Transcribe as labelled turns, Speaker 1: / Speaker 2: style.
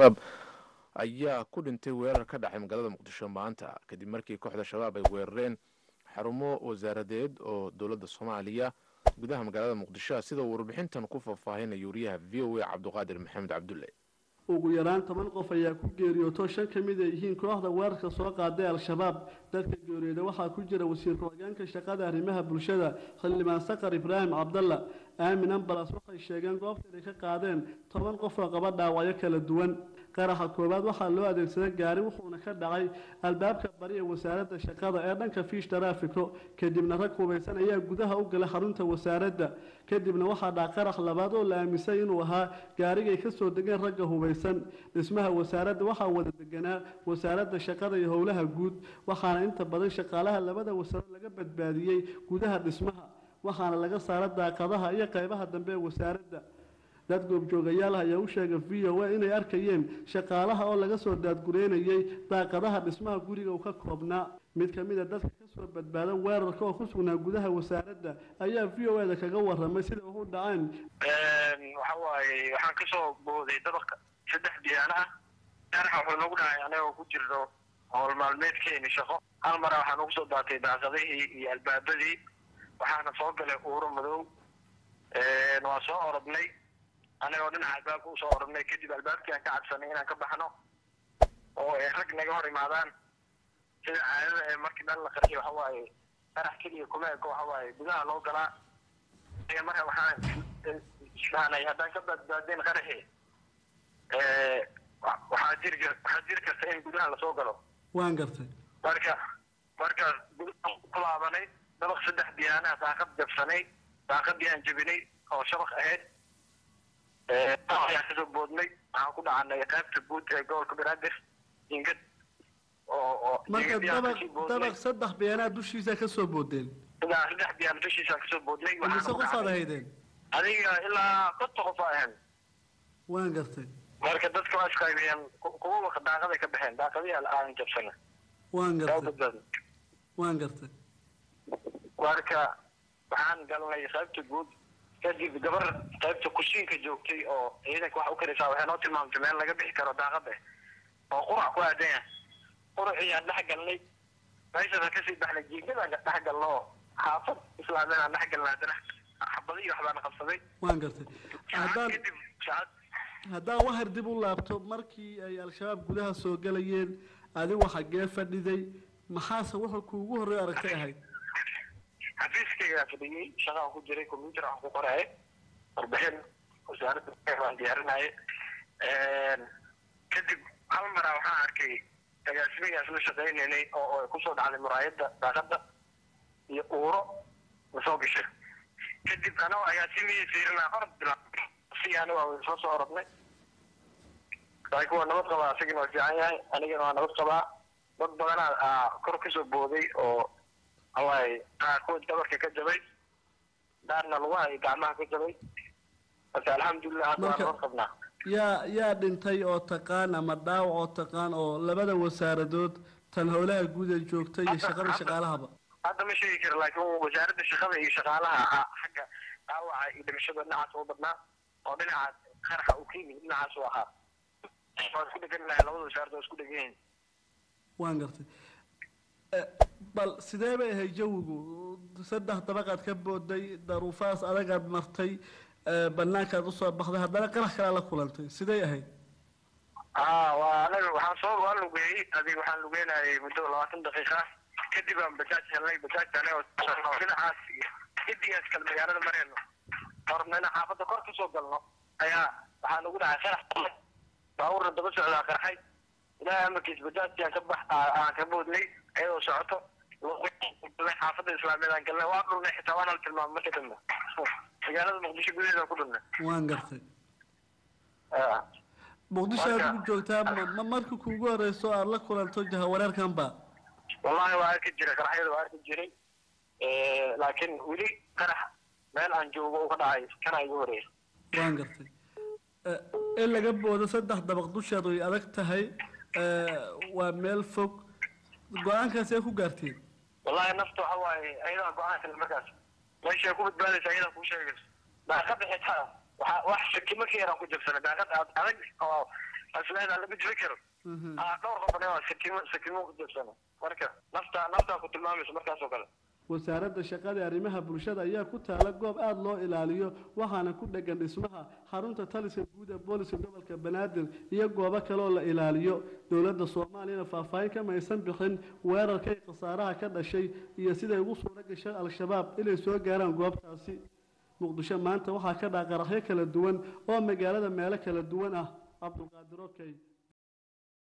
Speaker 1: Shabaab ayaa ku dhintay weerar ka dhacay magaalada Muqdisho maanta, kadib markii kooxda Shabaab ay weerareen xarumo wasaaradeed oo dowladda Soomaaliya gudaha magaalada Muqdisho, sida uu warbixintan ku faahfaahinayo wariyaha VOA Cabduqaadir Maxamed Cabdulle.
Speaker 2: Ugu yaraan 10 qof ayaa ku geeriyooto, 5 ka mid ay yihiin kooxda weerarka soo qaaday Al-Shabaab. Dadka geeriyooda waxaa ku jira wasiir ku-xigeenka shaqada arrimaha bulshada, xildhibaan Saqar Ibraahim Cabdalla. Aamin Ambalas waxay sheegeen goobta inay ka qaadeen 10 qof oo qaba dhaawacyo kala duwan. Qaraxa koowaad waxaa loo adeegsaday gaari, wuxuuna ka dhacay albaabka bari ee wasaaradda shaqada ee dhanka fiish taraafiko. Kadibna rag hubaysan ayaa gudaha u galay xarunta wasaaradda. Kadibna waxaa dhaca qarax labaad oo la aaminsay inuu ahaa gaarigay ka soo degeen ragga hubaysan. Dhismaha wasaaradda waxaa wada deganaa wasaaradda shaqada iyo howlaha guud, waxaana inta badan shaqaalaha labada wasaarad laga badbaadiyey gudaha dhismaha, waxaana laga saara daaqadaha iyo qaybaha dambe ee wasaaradda. Dad goobjoogayaal ayaa u sheegay VOA inay arkayeen shaqaalaha oo laga soo daadgureynayay daaqadaha dhismaha guriga uu ka koobnaa. Mid ka mid a dadka kasoo badbaada weerarka oo ku sugnaa gudaha wasaaradda ayaa VOA da kaga waramay sida ugu dhaceen.
Speaker 3: Waxa waaye, waxaan kasoo booday dabaqa 3 biyaana ah. Qaraxa wuxuu nagu dhacay anagoo ku jirno howl maalmeedkeeni shaqo. Hal mara waxaa nagu soo daatay daaqadihii iyo albaabadii, waxaana soo galay uuro madow. Waa soo orodnay anagoo dhinaca albaabka usoo orodnay. Kadib albaabkii aan ka cabsanay inaan ka baxno oo ay rag naga hor imaadaan. Sida caadada ee markii meel la qarxiyo, waxa waaye, qarax keliya kuma eko, waxa waaye gudaha loo galaa. Marka waxaan isdhahnay haddaan ka badbaadeen qaraxii, waxaa jiri karta in gudaha lasoo galo.
Speaker 2: Waan gartay.
Speaker 3: Marka gudaha ku laabanay dabaq 3 biyaanaha, daaqad jabsanay, daaqadii aan jebinay oo shabaq ahayd ayaan kasoo boodnay. Waxaan ku dhacanay qaybta guud ee gobolka Banaadir, ingad oo
Speaker 2: Marka dabaq 3 biyaanaha dushiisa kasoo boodeen?
Speaker 3: 3 biyaana dushiisa kasoo boodnay.
Speaker 2: Mise qofaad ahaydeen?
Speaker 3: Adiga ilaa 50 qof aa ahayn.
Speaker 2: Waan gartay.
Speaker 3: Marka dadka waa isqaybiyeen, kuwa daaqaday ka baxeen, daaqadihii aan jabsanay.
Speaker 2: Waan gartay, waan gartay.
Speaker 3: Marka waxaan galnay qaybta guud. Kadib gabar qaybta kushiinka joogtay oo ciidanka wax u karaysaa waxay noo tilmaamtay meel laga bixi karo daaqada oo qurac ku aadan yahay. Quracii aan dhex galnay, meeshaasaan kasii baxnay, jiingadaan dhex galno oo xaafad islaameen aan dhex galnay. Haddana xabadiyi waxbaana qabsaday.
Speaker 2: Waan gartay. Haddaan
Speaker 3: Kadib saacad
Speaker 2: Haddaan wahar dib u laabto, markii ay Al-Shabaab gudaha soo galayeen, adigu xaggee fadhiday? Maxaase wuxuu kuugu horrey aragtay ahayd?
Speaker 3: Xafiiskaygaa fadhiyey, shaqaan ku jiray, computer aan ku qoraaye, warbixin wasaaradda baan diyaarinaaye. Kadib hal maraa waxaan arkay agaasimigaas la shaqaynaynay oo kusoo dhacday muraayadda daaqadda iyo uuro la soo gashay. Kadib anoo agaasimihii fiirinaa orod bilaa si anigu waa soo orodnay, laakiin waa nabad qabaa, isagana waa fiican yahay, anigana waa nabad qabaa. Dad badanaa aa kor kasoo booday oo waay qaarkood dhabarka ka jabay, qaarna lugaha iyo gacmaha ka jabay. Marka alxamdulilah, hadda waa nabad qabnaa.
Speaker 2: Yaa dhintay oo taqaan ama dhaawac oo taqaan oo labada wasaaradood, tan howlaha guud ee joogta iyo shaqada shaqaalahaba?
Speaker 3: Hadda ma sheegi karo, laakiin wasaaradda shaqada iyo shaqaalaha xagga dhaawaca iyo dhimashada dhinacaas ugu badnaa, oo dhinaca qaraxa uu ka yimid dhinacaas u ahaa. Waa isku dhegan lahay, labada wasaaradda waa isku dhegan yihiin.
Speaker 2: Waan gartay. Bal sidee bay ahay jawigu? 3 dabaqaad ka booday, daruufahaas adagaad martay, banaankaad usoo baxday, haddana qarax kalaa la kulantay. Sidee ahayd?
Speaker 3: A waa anaga waxaan soo waa lugeeyey. Adiga waxaan lugeynayay muddo 20 daqiiqa. Kadib aan bajaaj helnay. Bajaajta anaga dhinacaas idigaas kale magaalada mareyno, horna inaan xaafadda kor kasoo galno ayaa waxaa nagu dhacay qarax. Baabuurna daba socdaa qarxay. Ilaahay amarkiis bajaajtii aan ka bax aan ka boodnay ayadoo socoto. Xaafadda islaameed aan galnay, waa dhulnay xitaa, waana la tilmaamay. Marka dambe magaalada Muqdisho gudaheeda ku dhulnay.
Speaker 2: Waan gartay. Muqdisho aad ugu joogtaa, ma markii kuugu horeyso aada la kulanto jahawareerkan ba?
Speaker 3: Wallahi waa arki jiray qaraxyada, waa arki jiray, laakiin weli qarax meel aan joogo uu ka dhacay kana igu horeeya.
Speaker 2: Waan gartay. In laga boodo 3 dabaq dusheedu ay adag tahay, waa meel fog. Go-aankaas ee ku gaarteen?
Speaker 3: Wallahi nafta waxa waaye ayadaa go-aanka markaas meeshay ku badbaadaysa ayadaa kuu sheegayso. Daaqada xitaa waxa wax shakimo ka yaraan ku jabsanay, daaqad adag oo Asleedaa lama jibi karo. Dhowr qof aniga sakimo sakimo ku jabsana. Marka nafta naftaa ku tilmaamaysa markaas oo kale.
Speaker 2: Wasaaradda shaqada arrimaha bulshada ayaa ku taala goob aada loo ilaaliyo, waxaana ku dhegan dhismaha xarunta taliska guud ee booliska gobolka Banaadir iyo goobo kale oo la ilaaliyo. Dowladda Soomaaliyana faahfaahin kama aysan bixin weerarkay, khasaaraha ka dhashay iyo siday ugu suuro gashay Al-Shabaab inay soo gaaraan goobtaasi. Muqdisho maanta waxaa ka dhaca qaraxyo kala duwan oo magaalada meelo kala duwan ah. Cabdulqaadir Okey,